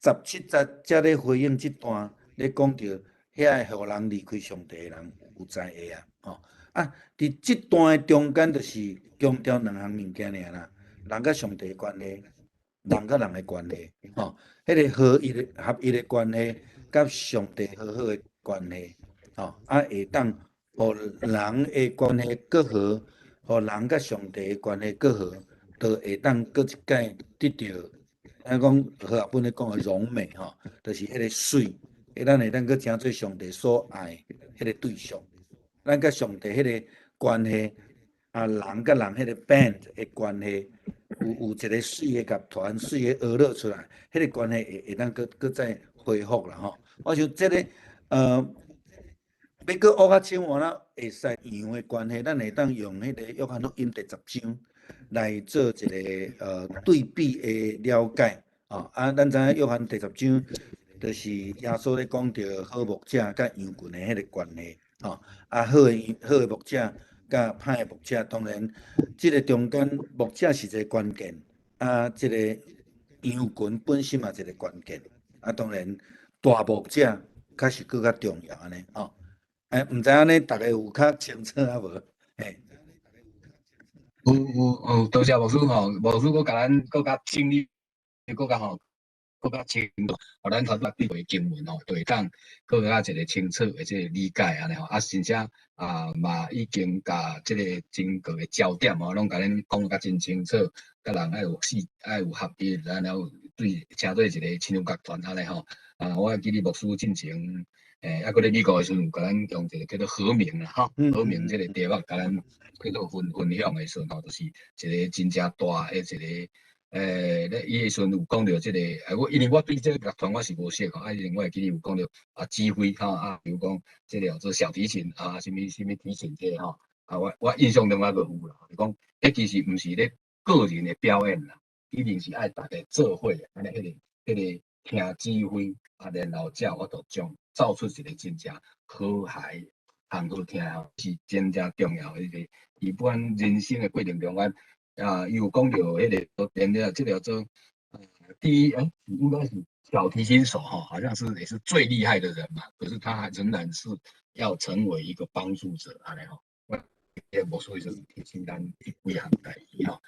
17節才咧回應這段咧講著遐个予人離開上帝的人有災的啊，吼啊！佇這段的中間，就是強調兩項物件爾啦，人佮上帝的關係，人佮人的關係，吼，彼个合一的合一的關係，佮上帝和好的關係，吼啊，會當予人的關係閣好，予人佮上帝的關係閣好，就會當閣一擺得著，咱講和合本咧講的榮美吼，就是彼个媠，咱會當閣成做上帝所愛彼个對象，咱佮上帝彼个關係，啊，人佮人彼個 band 的關係，有一個媠的樂團，媠的樂樂出來，彼个關係會當閣閣再恢復啦吼。我想這个欲閣學較深換啦，會使羊的關係，咱會當用彼个約翰福音第10章來做一个對比的了解。吼啊，咱知影約翰第十章，就是耶穌咧講著好牧者佮羊群的彼个關係。吼啊，好的牧者佮歹的牧者，當然，這个中間牧者是一个關鍵，啊，這个羊群本身嘛一个關鍵，啊，當然大牧者較是閣較重要按呢吼。欸，毋知按呢，逐家有較清楚啊無？嘿。有有有，多謝牧師吼，牧師閣共咱閣較整理，閣較吼，閣較清楚，予咱頭拄仔對經文吼，就會當閣較一个清楚的這个理解按呢吼，啊，甚至啊嘛已經共這个整個的焦點吼，攏共咱講甲真清楚，佮人愛有四愛有合一，然後對成做一個親像樂團按呢吼，啊，我會記得牧師進前，啊，閣咧美國的時陣，有共咱用一个叫做和鳴啦，吼，和鳴這个題目，共咱叫做分享的時陣吼，就是一個真正大的一个，咧伊的時陣有講著這个，啊，我因為我對這個樂團我是無熟吼，啊，另外會記得有講著啊，指揮吼，啊，比如講這个叫做小提琴啊，啥物啥物提琴這个吼，啊，我印象中還閣有啦，就講，彼其實毋是咧個人的表演啦，一定是愛逐家做伙，按呢彼个聽指揮，啊，然後才有法度將奏出一個真正和諧、通好聽，是真正重要的一個。伊不管人生的過程中間，啊，伊有講著彼个，連了這個叫做，第一，欸，應該是小提琴手吼，好像是也是最厲害的人嘛，可是他還仍然是要成為一個幫助者，按呢吼。我無所以就是提醒咱幾項代誌吼。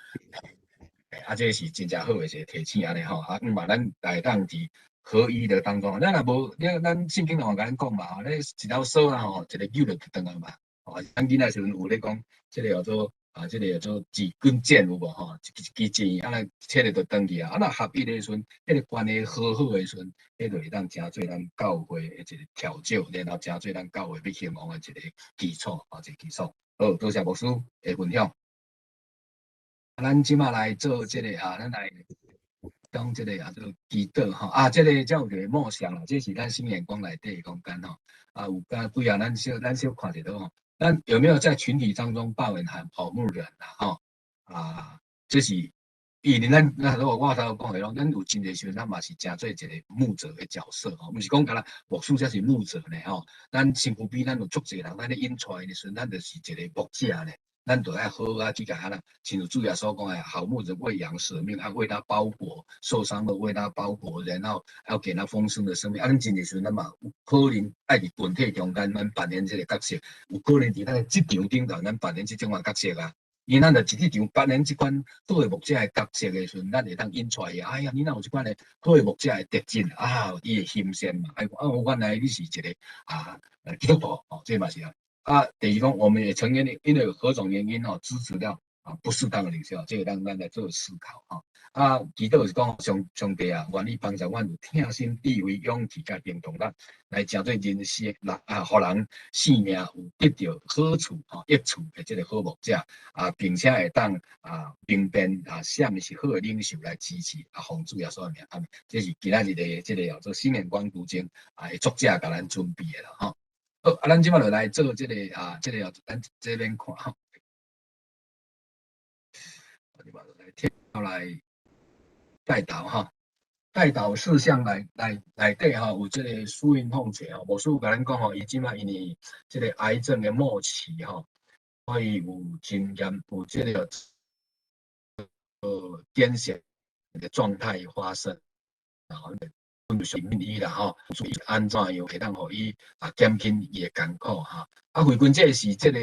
啊，這個是真正好的一個提醒按呢吼，啊，嘛咱會當佇合一的當中，咱若無，你咱聖經內共咱講嘛，吼，你一條索啊吼，一个扭就斷啊嘛，吼，咱囡仔時陣有咧講，這个叫做啊，這个叫做幾根箭有無吼？一支箭，啊，若切咧就斷去啊，啊，若合一的時陣，彼个關係和好的時陣，彼就會當成做咱教會的一個調酒，然後成做咱教會欲興旺的一個基礎，啊，一個基礎。好，多謝牧師的分享。咱這馬來做這個啊，咱來講這個啊，做祈禱吼啊，這個才有一個默想啦，這是咱新眼光內底的空間吼啊，有敢幾啊，咱小看一下吼，咱有沒有在群體當中扮演好牧人啊？吼啊，這是因為咱那如果我頭講的攏，咱有真濟時陣，咱嘛是誠做一個牧者的角色吼，毋是講干焦牧師才是牧者呢吼，咱身軀邊咱有足濟人，咱咧引帶的時陣，咱就是一個牧者呢。咱就愛好啊，去共啊啦，親像主耶穌講的，好牧人為羊捨命，啊為他包裹受傷的，為他包裹，然後要給他豐盛的生命。啊，咱真濟時陣，咱嘛有可能愛佇群體中間，咱扮演這個角色；有可能佇咱的職場頂頭，咱扮演這種仔角色啊。因為咱若一職場扮演這款好的牧者的角色的時陣，咱會當引出來。哎呀，你若有這款的好的牧者的特質啊，伊會欣羨嘛。哎，啊，原來你是一個啊基督徒哦，這嘛是啊。啊，等於講，我們也曾經因為何種原因吼，支持掉啊，不適當的領袖，這個咱來做思考吼。啊，祈禱是講上帝啊，願意幫助阮有疼心、智慧、勇氣佮行動力，來成做人生啊，予人性命有得著好處吼、益處的這個好牧者啊，並且會當啊明辨啊，啥物是好的領袖來支持啊，奉主耶穌的名，阿們。這是今仔日的這個叫做新眼光讀經啊，作者共咱準備的啦吼。好，啊，咱這擺就來做這個啊，這個叫咱這邊看吼。這擺就來跳來代禱吼，代禱事項內底吼，有這個蘇雲鳳姐吼，牧師有共咱講吼，伊這擺因為這個癌症的末期吼，所以有真嚴有這個癲癇的狀態發生，然後就是問伊啦吼，注意按怎樣會當予伊啊減輕伊的艱苦哈。啊，慧君這是這個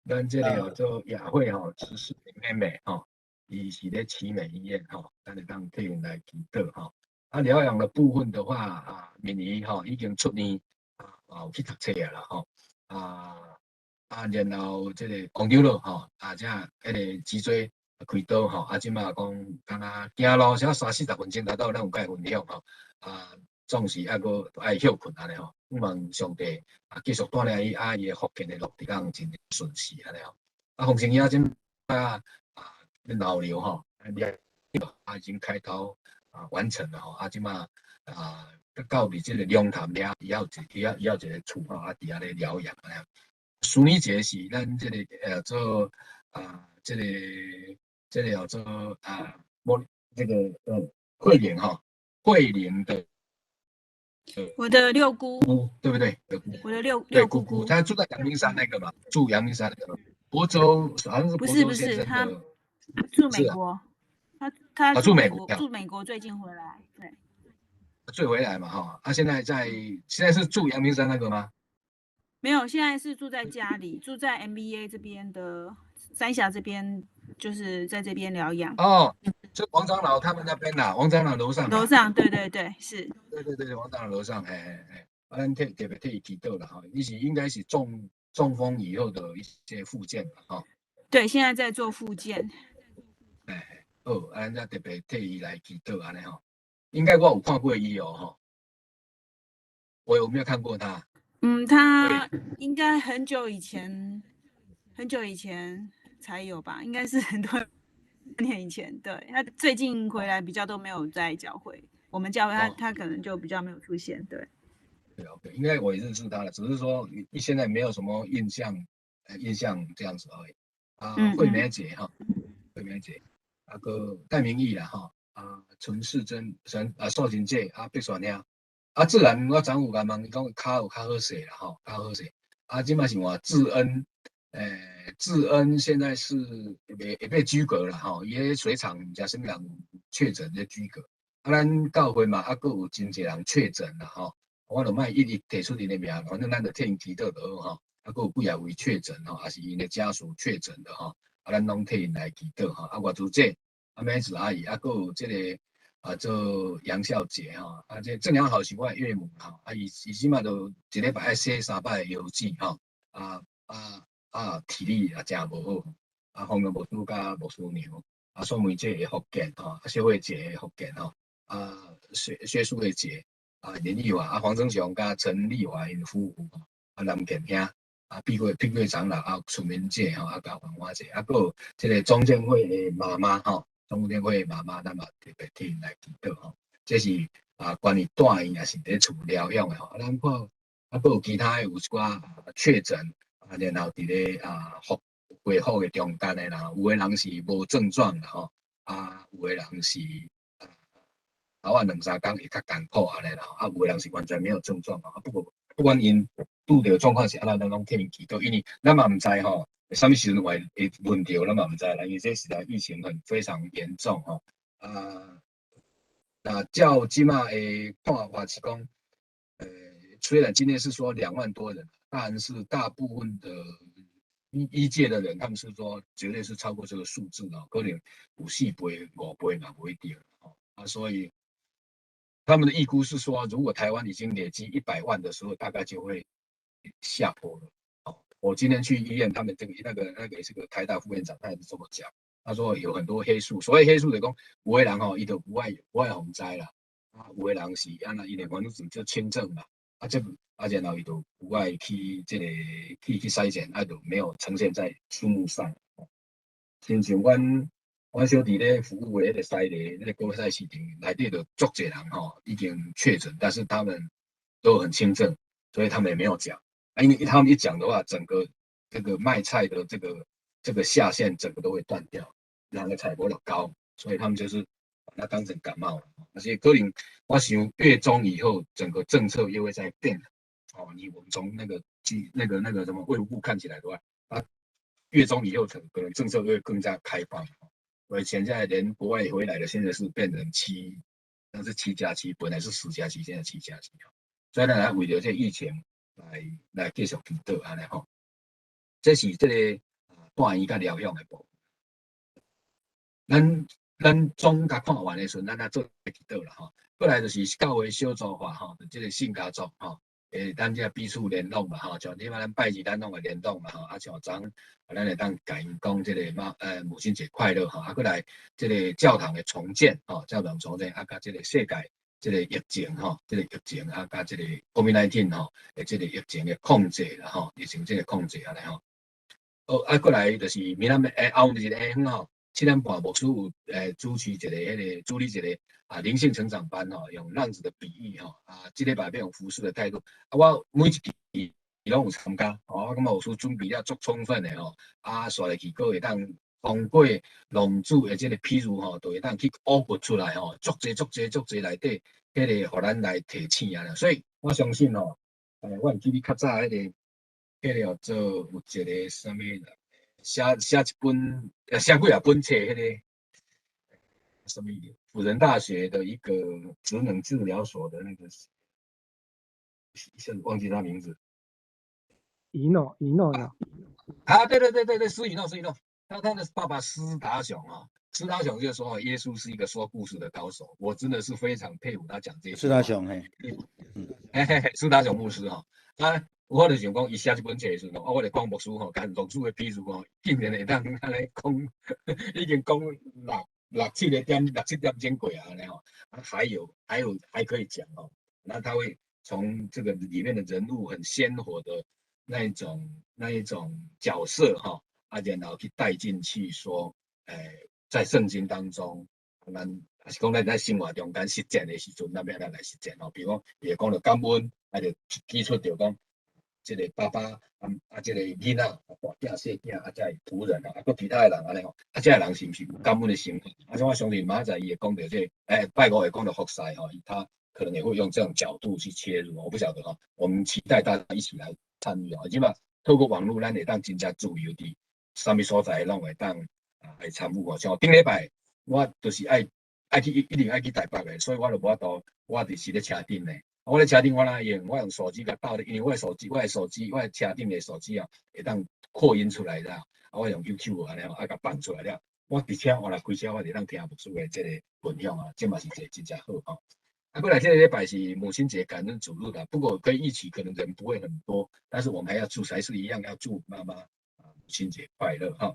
咱這個叫做雅慧吼，執事的妹妹吼。伊是咧奇美醫院吼，咱會當替𪜶來祈禱吼。啊，療養的部分的話啊，明年吼已經出院啊，有去讀冊啊啦吼。啊啊，然後這個王長老吼，啊，這彼個脊椎開刀吼，啊，這馬講敢若行路才三四十分鐘，達到咱有共伊分享吼。啊，總是猶閣愛歇睏按呢吼。希望上帝啊繼續帶領伊啊，伊的復健的路會當真順遂按呢吼。啊，洪成兄這啊。腦瘤吼，啊已經開刀啊完成了吼，啊這馬啊到佇這個龍潭遐，伊有一個厝吼，啊佇遐咧療養按呢。蘇妮姐是咱這個做啊這個叫做啊莫這個慧玲吼，慧玲的。我的六姑，對不對？我的六姑姑，她住在陽明山那個嘛，住陽明山那個。亳州好像是不是不是他。住美國，他住美國，住美國最近回來，對，最回來嘛哈，他現在是住陽明山那個嗎？沒有，現在是住在家裡，住在 MBA 這邊的三峽這邊，就是在這邊療養。哦，就王長老他們那邊啦，王長老樓上。樓上，對對對，是。對對對，王長老樓上，嘿嘿嘿，咱特別替伊祈禱了哈，伊是應該是中風以後的一些復健嘛，哈。對，現在在做復健。哎，好，啊，咱特別替伊來祈禱按呢吼，應該我有看過伊哦，吼，我有沒有看過他？嗯，他應該很久以前，很久以前才有吧，應該是很多年以前。對，他最近回來比較都沒有在教會，我們教會他可能就比較沒有出現。對，對，OK，應該我也認識他了，只是說你現在沒有什麼印象，印象這樣子而已。啊，惠美姐哈，惠美姐。啊閣戴明義啦吼，啊陳世珍、陳啊素琴姐啊碧璇兄，啊自然我昨有共問伊講跤有較好勢啦吼，較好勢。啊這擺是換智恩，智恩現在是會被居隔啦吼，伊彼水廠毋知啥物人確診咧居隔。啊咱教會嘛，啊閣有真濟人確診啦吼，我就莫一一提出𪜶的名，反正咱就替𪜶祈禱就好吼。啊閣有幾仔位確診吼，也是𪜶的家屬確診的吼，啊咱攏替𪜶來祈禱吼。啊外祖姐。阿妹子阿姨，啊，閣有這個啊，做楊小姐吼，啊，這鄭良豪是我的岳母吼，啊，伊這馬都一禮拜愛洗三擺腰子吼，啊啊啊，體力也誠無好，啊，方牧師佮牧師娘，啊，宋梅姐的福建吼，啊，小慧姐的福建吼，啊，薛淑慧姐，啊，林麗華，啊，黃增雄佮陳麗華𪜶夫婦，啊，林健兄，啊，畢貴長老，啊，楚明姐吼，啊，佮黃花姐，啊，閣有這個鍾建慧的媽媽吼。鍾建慧媽媽，咱嘛特別替𪜶來祈禱吼。這是啊，關於住院也是佇厝療養的吼。啊，咱看啊，閣有其他的有一寡確診啊，然後佇咧啊復恢復的中間的啦，有的人是無症狀啦吼，啊，有的人是啊，頭仔兩三工會較艱苦按呢啦，啊，有的人是完全沒有症狀啊。不過不管𪜶拄著狀況是按怎，咱攏替𪜶祈禱，因為咱嘛毋知吼，啥物時陣會輪著，咱嘛毋知啦，因為這實在疫情很非常嚴重吼。啊，那照這馬的看法是講，雖然今天是說2萬多人，但是大部分的醫界的人，他們是說絕對是超過這個數字哦，可能有4倍、5倍嘛，無一定哦。啊，所以他們的預估是說，如果台灣已經累積100萬的時候，大概就會下坡了。哦，我今天去醫院，他們這個那個那個也是個台大副院長，他也是這麼講。他說有很多黑數，所謂黑數就講，有的人吼，伊就無愛予知啦，啊，有的人是按呢，伊就講就輕症嘛，啊，這啊，然後伊就無愛去這個去篩檢，啊，就沒有呈現在數目上。親像阮小弟咧服務的彼個西螺，那個果菜市場內底就足濟人吼已經確診，但是他們都很輕症，所以他們也沒有講。啊，因為他們一講的話，整個這個賣菜的這個下線整個都會斷掉，人的菜無落交，所以他們就是把它當成感冒了。而且可能我想月中以後，整個政策又會再變了。哦，我們從那個那個什麼衛福部看起來的話，啊，月中以後可能政策會更加開放。我以前現在連國外回來的，現在是變成七，那是7加7，本來是10加7，現在七加七。所以咱來為著這疫情來繼續祈禱按呢吼。這是這個住院佮療養的部分。咱總共看完的時陣，咱來做祈禱啦吼。過來就是教會小組化吼，這個聖家族吼。咱這彼此聯絡嘛吼，像這擺咱拜二咱攏會聯絡嘛吼，啊像昨咱會當共𪜶講這個母親節快樂吼，啊閣來這個教堂的重建吼，教堂重建啊，佮這個世界這個疫情吼，這個疫情啊，佮這個 COVID-19 吼，的這個疫情的控制啦吼，疫情這個控制按呢吼。哦，啊，過來就是明仔後日下昏吼，7點半牧師有主持一個彼個主理一個啊靈性成長班吼，用浪子的比喻吼，啊，這禮拜欲用服侍的態度，啊，我每一期攏有參加，哦，我感覺牧師準備了足充分的吼，啊，煞落去閣會當通過浪子的這個比喻吼，就會當去挖掘出來吼，足濟足濟足濟內底，彼個予咱來提醒啊，所以我相信吼，我毋記得較早彼個叫做有一個啥物人，寫一本，寫幾仔本冊，彼個什麼輔仁大學的一個職能治療所的那個，一下子忘記他名字。一諾，一諾呀。啊，對對對對對，施以諾，施以諾，他的爸爸施達雄啊，施達雄就說耶穌是一個說故事的高手，我真的是非常佩服他講這些。施達雄嘿，嘿嘿嘿，施達雄牧師哈，啊，我就想講，伊寫這本冊的時陣，啊，我就講牧師吼，共浪子的比喻吼，竟然會當按呢講，已經講六七個點，六七點鐘過啊，按呢吼，啊，還有還可以講哦，那他會從這個裡面的人物很鮮活的那一種角色哈，啊，然後去帶進去說，在聖經當中，咱還是講咱在生活中間實踐的時陣，咱欲按怎來實踐吼？比如講，伊會講著感恩，啊，就指出著講，這個爸爸啊啊，這個囡仔，大囝細囝啊，這個僕人啊，啊，閣其他的人按呢吼，啊，這個人是毋是有感恩的心？啊，所以我相信明仔載伊會講著這個，拜五會講著服侍吼，他可能也會用這種角度去切入，我不曉得哈。我們期待大家一起來參與啊，起碼透過網絡，咱會當真正自由佇啥物所在攏會當啊來參與哦。像頂禮拜我就是愛去一定愛去台北的，所以我就無法度，我就是咧車頂的。我咧車頂我哪用？我用手機共鬥咧，因為我的手機、我的手機、我的車頂的手機啊，會當擴音出來的。啊，我用 YouTube 按呢，啊，共放出來了。我佇車我來開車，我就當聽牧師的這個分享啊，這嘛是一個真正好吼。啊，過來這個禮拜是母親節感恩主日啦，不過跟一起可能人不會很多，但是我們還要祝，還是一樣要祝媽媽啊母親節快樂哈。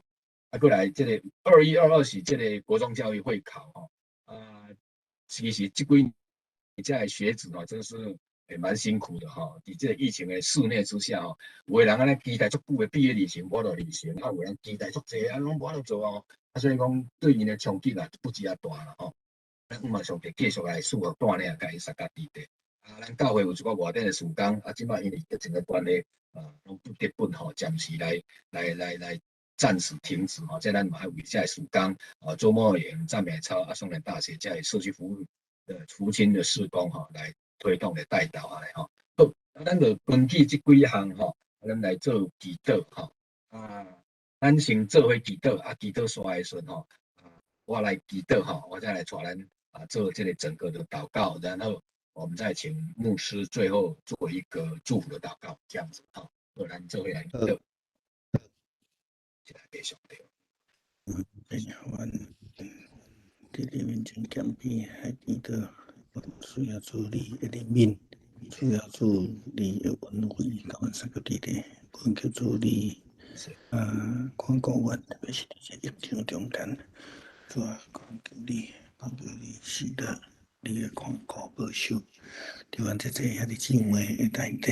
啊，過來這個2122是這個國中教育會考吼，啊，其實這幾這個學子哦，真是也蠻辛苦的哈。佇這個疫情的肆虐之下吼，有的人按呢期待足久的畢業旅行無法度旅行，啊，有人期待足濟啊，攏無法度做哦。啊，所以講對𪜶的衝擊啊，不止遐大啦吼。咱嘛上帝繼續來賜福帶領，共𪜶相佮佇咧。啊，咱教會有一寡外展的事工，啊，這擺因為疫情的關係，啊，攏不得不吼暫時來暫時停止吼。這咱嘛愛為這個事工，啊，周末營、讚美操啊，松仁大學這個社區服務的福親的事工吼，來推動來帶導按呢吼。好，啊，咱就根據這幾項吼，咱來做祈禱吼。啊，咱先做伙祈禱，啊，祈禱煞的時陣吼，啊，我來祈禱吼，我再來帶咱啊做這個整個的禱告，然後我們再請牧師最後做一個祝福的禱告，這樣子吼。好，咱做伙來祈禱，一來給上帝。嗯，阮佇你面前謙卑來祈禱，需要主你的憐憫，需要主你的恩惠，共阮相佮佇咧，懇求主你啊，看顧阮，特別是佇這疫情中間，主啊，懇求你，懇求你賜得你的看顧保守，佇阮這濟兄弟姊妹的內底，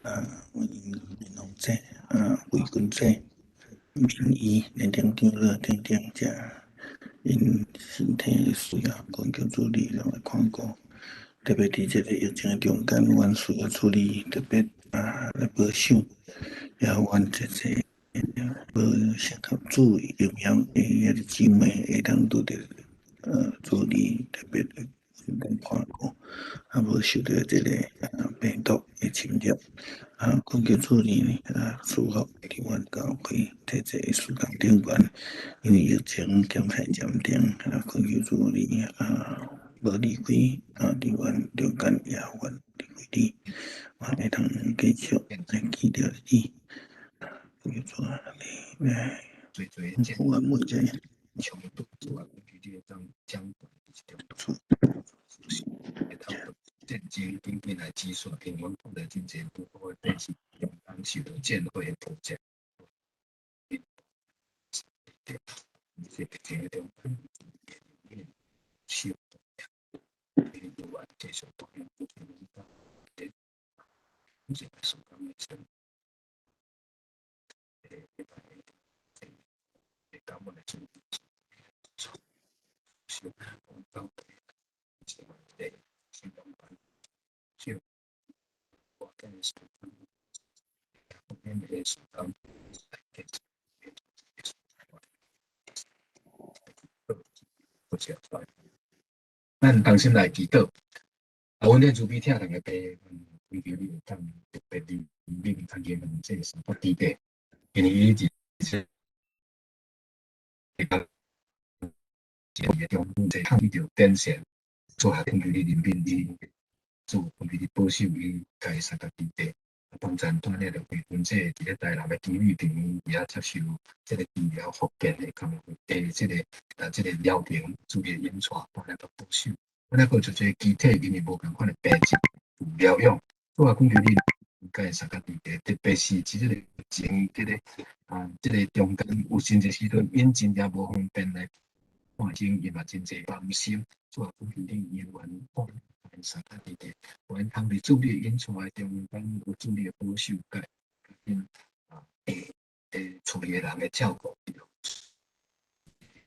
啊，阮面王者，啊，衛軍者、民醫、年長長老等等，遮𪜶身體的需要，懇求主你攏來看顧。特別佇這個疫情的中間，阮需要主你特別啊來保守，也阮這濟無適合注疫苗的兄弟姊妹會當拄著主你特別的看顧，啊無受著這個病毒的侵入，啊，懇求主你啊賜福佇阮教會這濟事工頂懸，因為疫情檢太嚴重，啊，懇求主你啊無離開啊，佇阮中間也阮離開你，阮會當繼續來記著你，懇求主啊，你來阮每一個主。戰爭緊緊來止息，因為阮看著真濟無辜的百姓中間受到戰火的波折。這疫情的中間，受有繼續動用這個時間的時陣，感恩的主，受講到我跟時間，時間。咱同心來祈禱，啊，阮這慈悲疼人的父，祈求你會當特別憐憫較憐憫這三個弟弟，因為伊佇這個中這抗議著電線，做下懇求你憐憫伊，主懇求你保守伊，佮三個弟弟，幫贊帶領著規群這佇咧台南的基女病院佇遐接受這個治療復健的康復的這個啊這個療程，主的引帶帶領佮保守。阮抑閣有一個機體因為無仝款的病症有療養，主啊，懇求你佮三個弟弟，特別是佇這個前這個啊這個中間有真濟時陣，𪜶真正無方便來看醫生，伊嘛真濟擔心。主啊，懇求你永遠看三個弟弟，阮通佇主你的引帶中間有主你的保守，佮𪜶啊厝裡的人的照顧，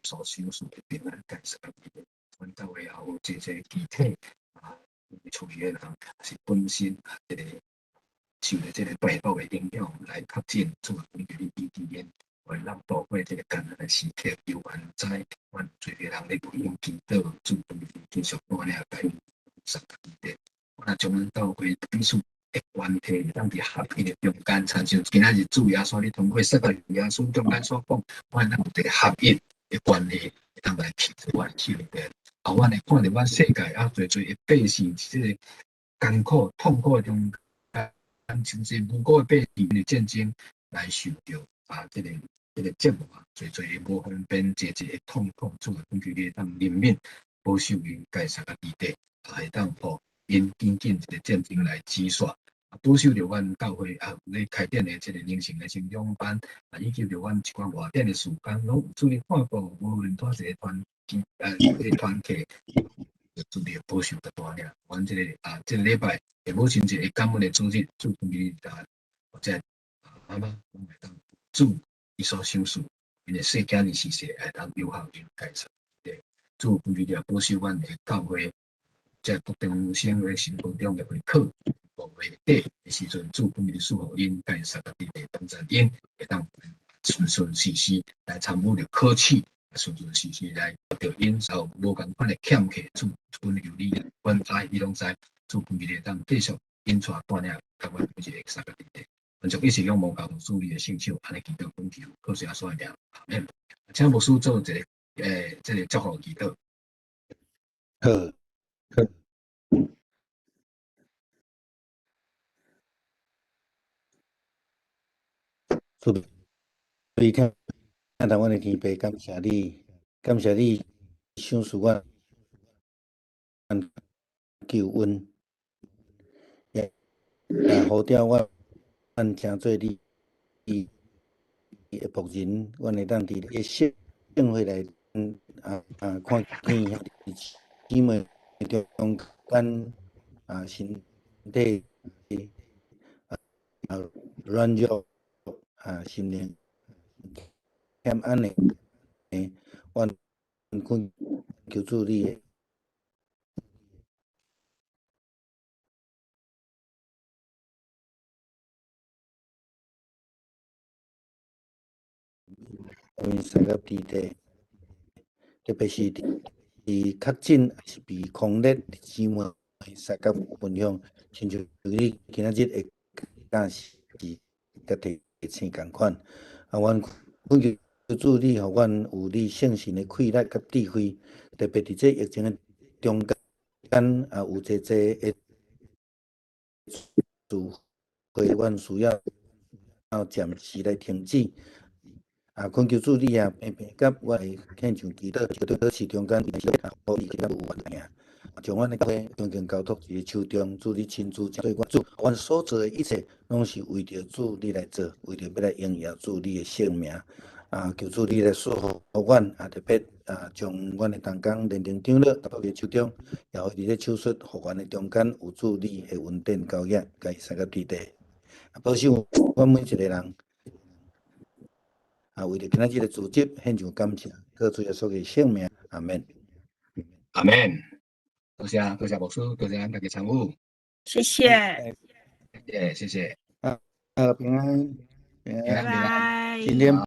所受事的平安，佮三個弟弟。阮教會也有真濟肢體啊，厝裡的人是本身這個受著這個病毒的影響來確診，主啊，懇求你醫治𪜶，予咱度過這個艱難的時刻。猶原知阮濟個人咧為𪜶祈禱，主懇求你繼續帶領佮𪜶三個弟弟。我若將阮教會彼此的關係會當佇合一的中間，親像今仔日主耶穌你通過撒瑪利亞書中間所講，阮咱有一個合一的關係，會當來祈禱阮起來。啊，阮會看著阮世界啊，濟濟的百姓，這個艱苦痛苦的中間，真濟無辜的百姓的戰爭來受著啊，這個折磨，濟濟的無方便，濟濟的痛苦，主啊，懇求你會當憐憫保守𪜶佮三個弟弟，會當予𪜶緊緊這個戰爭來止息，保守著阮教會啊，咧開展的這個靈性的成長班，啊，以及著阮一寡外展的事工，攏主你看顧，無論佗一個團體，這個團體，主你保守佮帶領。阮這個啊，這個禮拜的母親節的感恩的主日，主懇求你啊，或者媽媽攏會當主伊所賞賜，𪜶的細囝兒時勢會當有效𪜶介紹。對，主懇求你也保守阮的教會，這國中省的新高中的會考，5月底的時陣，主懇求你賜予𪜶佮三個弟弟幫贊𪜶，會當順順時時來參與著考試，順順時時來著𪜶受無仝款的欠課，主懇求你，阮知伊攏知，主懇求你會當繼續引帶帶領，佮阮每一個三個弟弟。阮將一切仰望交託主你的聖手，按呢祈禱懇求，靠耶穌的名，阿們。請牧師做一個這個祝福祈禱。好。慈悲疼疼阮的天父，感謝你，感謝你賞賜阮救恩，也呼召阮成做你的僕人，阮會當佇你的聖會內看見兄弟姊妹中間身體軟弱心靈欠安的，阮懇求主你的恩賜佮肢體，特別是佇確診抑是被匡列姊妹相佮分享，親像你今仔日的教示佮提醒仝款。阮懇求主你，予阮有你聖神的氣力佮智慧，特別佇這疫情的中間，有濟濟的聚會，阮需要暫時來停止。懇求主你平平佮我的獻上祈禱，禱是中間有緣將阮的教會恭敬交託佇你手中，主你親自做阮主，阮所做的一切，攏是為著主你來做，為著欲來榮耀主你的聖名。求主你來賜福阮，特別將阮的同工年齡長老交託佇手中，也予佇咧手術復原的中間，有主你的恩典交業，共伊相佮佇地，保守阮每一个人。為著今仔日的組織獻上感謝，靠主耶穌的聖名，阿門。阿門。多謝多謝牧師，多謝咱大家參與。謝謝。謝謝謝謝。平安平安。拜拜。今天。